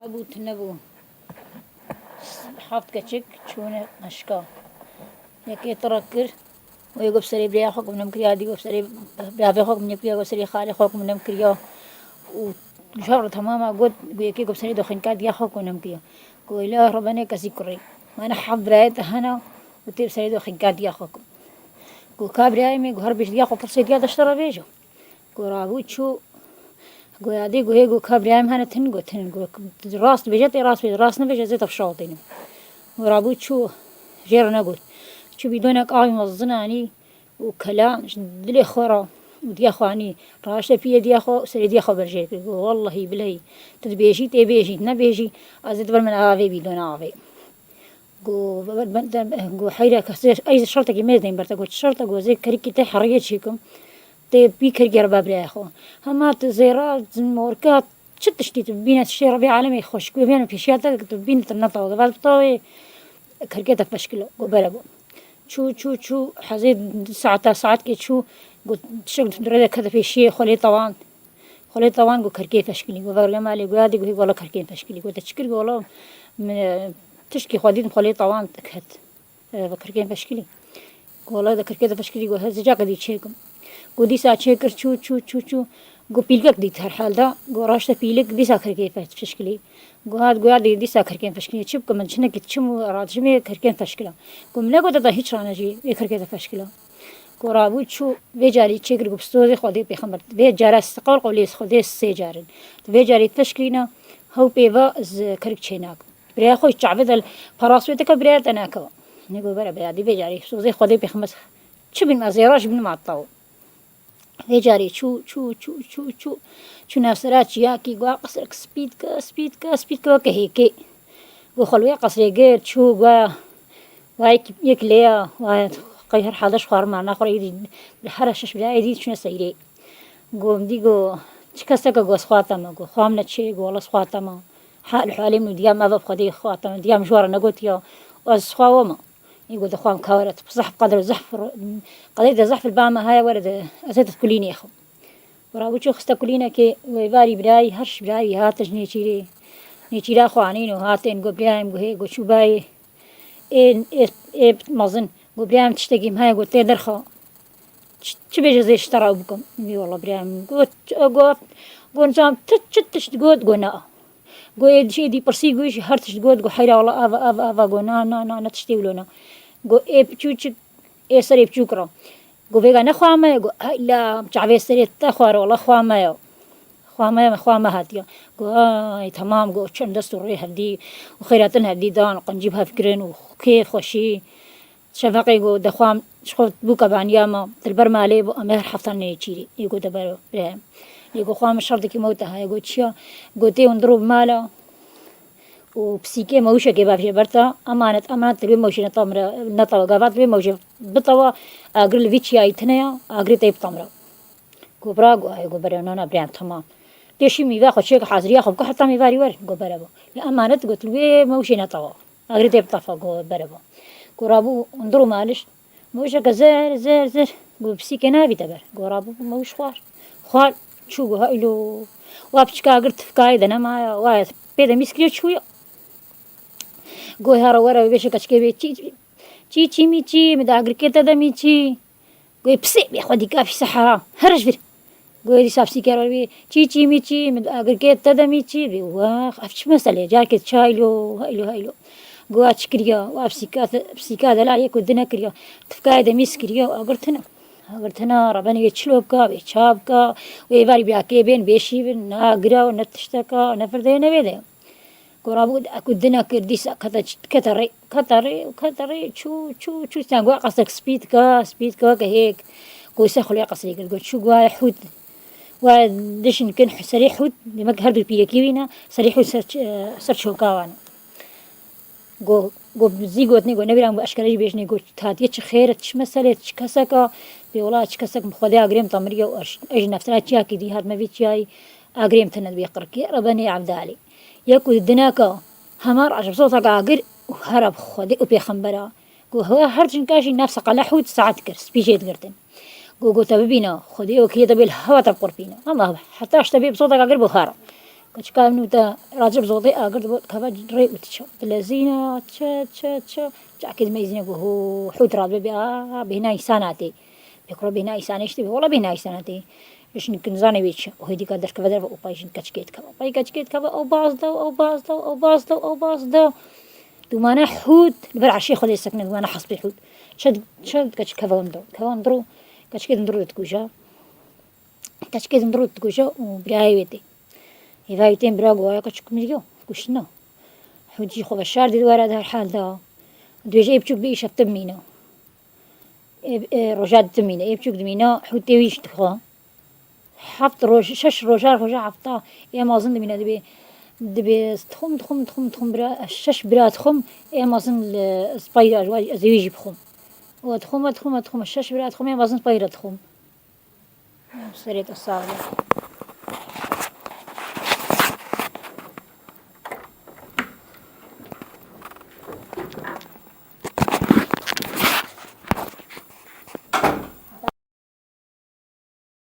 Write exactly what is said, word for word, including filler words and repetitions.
Bû tune bû. Heft keçik çûne meşka. Yekê tira kir. Wê got serê biraya xwe kum nem kiriya, dî got serê bavê xwe kum nem kiriya, got serê xalê xwe kum nem kiriya. Û şer temama got, got yekê got serê doxinka diya xwe kum nem kiriya. Got ila Rebbenê kesî kurê. Mane heft birayê te hena û tê serê doxinka diya xwe kum. Got ka birayê min, got her bêj diya xwe pirsê diya deşte re bêje. Got rabû çû. Got yadê got hê got ka birayê min hene tin got tin got. Rast bêje tê rast bêje, rast nebêje zê te fişal tênim. Got rabû çû. Jê re negot. Çû bîdonek avî mezin anî û kela ji dilê xwe re û diya xwe anî. Raşte piyê diya xwe û serê diya xwe berjê kir. Got wellehî bilehî tu dibêjî tê bêjî, nebêjî ez ê tu ber min avê bîdona avê. Got, got heyre kesê, ey şertekî mêz deyim ber te, got şerte, got zê kerikî te heriyê çêkim. Tê bî kerikê re be biraya xwe. Hema tu zêra, morka, çi tiştî tu bîne tiştê Rebê alemê xweşik wê bêne pêşiya te, tu bîne tu netaw de, vat bi tawê kerikê te feşkilo, got bere bo. Çû, çû, çû, hezê saeta, saetkê çû, got tişek rê de kete pêşiyê xwe lê tawan. Xwelê tawan got kerkê feşkilî. Got verge malê got yadî got hê wala kerkên feşkilî. Got te çi kir? Got wala min tişkî xwe dîtim xwelê tawan ket. Ve kerkên feşkilî. Got wala de kerkê de feşkilî got hezê cake dî çêkim. Got dîsa çêkir çû çû çû çû. Got pîlkek dît herhalde. Got raşte pîlik dîsa kerkê fe-, feşkilî. Got hat got yadî dîsa kerkên feşkilî. Çi bikim min çinekî çim û radijimê kerkên feşkila. Got min negot te hîç rane jî ê kerkê de feşkila. Ku rabû çû vê carî çêkir ku bi sozê Xwedê pêxember. Vê cara siqal qolê Xwedê sê carin. Tu vê carî feşkirîna hew pê va ez kerik çênak. Biraya xwe çavê de paras wê dike biraya te nake. Ne go bere be yadî vê carî sozê Xwedê pêxember. Çi bin ez ê raj bin ma taw. Vê carî çû, çû, çû, çû, çû. Çû navsera çiyakî gwa qisrek spî dike, spî dike, spî dike weke hêkê. Go xwe li wê qesrê gir, çû gwa. Wa yek, yek lêya, wa qey her halde ji xwarima naxwara êdî, her şeş bila êdî çûne seyrê. Go min dî go, çi keseke go ez xwata me, go xwam ne çê, go wala ez xwata me. Hal halê min û diyam eva bi Xwedê xwata me, diyam ji wara negotiya, ez xwa we me. Ê go dixwam ka were, tu zehf qedr zehf, qedrê de zehf li ba me haya were de, ez ê te kulînê xwe. Rabû çû xiste kulînekê, wê varî birayî, her şi birayî hate ji nêçîrê. Nêçîra xwe anîn û hatên go birayê min go hê go çû bayê. Ê, ê, ê mezin, go birayê min tiştekî min heye go tê derxa. Çi, çi bêje zê ji te re bikim? Wî wala birayê min go, go, go nizam tu çi tişt got go na. Go ê dişê dî pirsî go jî her tişt got go heyra wala ava, ava, ava go na, na, na, na tiştê wilo na. Go ê çû çi Ê serê biçûk re. Go vêga ne xwa me ye? Go heyla çavê serê te xwar wala xwa me ye. Xwa me ye, xwa me hatiye. Go ay temam, go çend dest û rê hevdî û xeyratin hevdî dan, qencî bi hev kirin û kêf xweşî. Şefeqê go dexwam ji xwe bû kebaniya me, dilber malê bû, em ê her heftan nêçîrî. Ê go de bero, birê. Ê go xwa min şertikî mewte heye, go çiya? Go tê hundir û bi mala. û pisîkê mewşekê bavêje ber te, emanet, emanet, li wê mewşê neta min re, neta we gava, li wê mewşê bitawa, agir li vî çiyayî tune ya, agirê te yê bita min re. Go bira, go ayê, go bere, na, na, birayê min, temam. Tê şî mîve xwe çêke haziriya xwe bike, heta mîvarî wer, go bere bo. Li emanet got, li wê mewşê netawa. Agirê te yê bitafa, go bere bo. Go rabû, hundir û maliş, Mewşeke zer, zer, zer. Go pisîkê navî te ber. Go rabû mewş xwar. Xwar çû go heylo. Wa piçika agir tifkayê de nemaya. Wa pê de mîskirê çûye. Go here were wê bêşe keçikê bê çî, çî, çî mî çî, min de agirkê te de mî çî. Go pisê bê xwe dîka pîse heram. Here ji vir. Goyê dîsa pisîker were wî, çî çî mî çî, min agirkê te de mî çî bî. Wex, ev çi mesele ye? Carkê çaylo, heylo, heylo. Goya çi kiriya? Wa pisîka, pisîka de la yek û dine kiriya. Tifkayê de mîs kiriya, agir tine. Agir tine, rebenê wê çilo bika, wê ça bika, wê varî biyakê bên, bêşî bin, ne agira, ne tişteka, ne firdeyê, ne vê de. Go rabû, ku dina kir dîsa kete, kete rê, kete rê, kete rê, çû, çû, çû, sen gwa qasek spî dika, spî dika ke hêk. Go se xulê qasrê kir, go çû gwa hût. Wa dişin kin serê hût, demek her du pîrekî wî ne, serê hût ser, ser çoka wan. Go, go zî gotnê, go nebîran, go eşkere jî bêjnê, go tatiye çi xêr e, çi mesele, çi keseka, bê wala çi kesek min Xwedê agirê min tamiriye û ez, ez ji nefsera çiyakî dî hatime vî çiyayî, agirê min tine dibê qirkê, rebenê Evdalê. Yek û dineka hema roj bi soteka agir û here bi Xwedê û pêxembera. Got, hewa her cinka jî nefse qele hût saet kir, spî jê digirtin. Got, got, te bibîne, Xwedê wekî te bê li hewa te biqurpîne. Ama heta ji te bê bi soteka agir bo here. Keçika min û te racib zodê agir dibo, keve rê û diçe. Dilezîne, çe, çe, çe. Çakê dimeyzîne ku hû, hût radibe bê, a, bêhna însana tê. Pê kuro bêhna însana işte bê, wala bêhna însana tê. Jin kin zanê wê çi. O hêdîka derkeve derve, o pay jin keçikê dikeve. O pay keçikê dikeve, o baz da, o baz da, o baz da, o baz da. Dûmane hût, li ber erşê Xwedê sekine, dûmane hespê hût. Çe, çe keçik keve hindiro. Keve hindiro, keçikê hindiro dikuje. Keçikê hindiro dikuje û birayê wê tê. Hêvayê wê tên bira got, "Aya keçik miriyo, kuştina." Hût jî xwe veşar dî di were de herhal da. Dibêje, "Ê biçûk bi îşev tim mîne." Ê, ê, roja ditimîne, ê biçûk dimîne, hûtê wî jî dixwe. Heft roj, şeş roja, roja hefta, ê mezin dimîne, dibê, dibê dixwim, dixwim, dixwim, dixwim, bira, şeş bira dixwim, ê mezin li spayra, ez ê wî jî bixwim. Û dixwim, dixwim, dixwim, şeş bira dixwim, ê mezin spayra dixwim. Serê te sax be.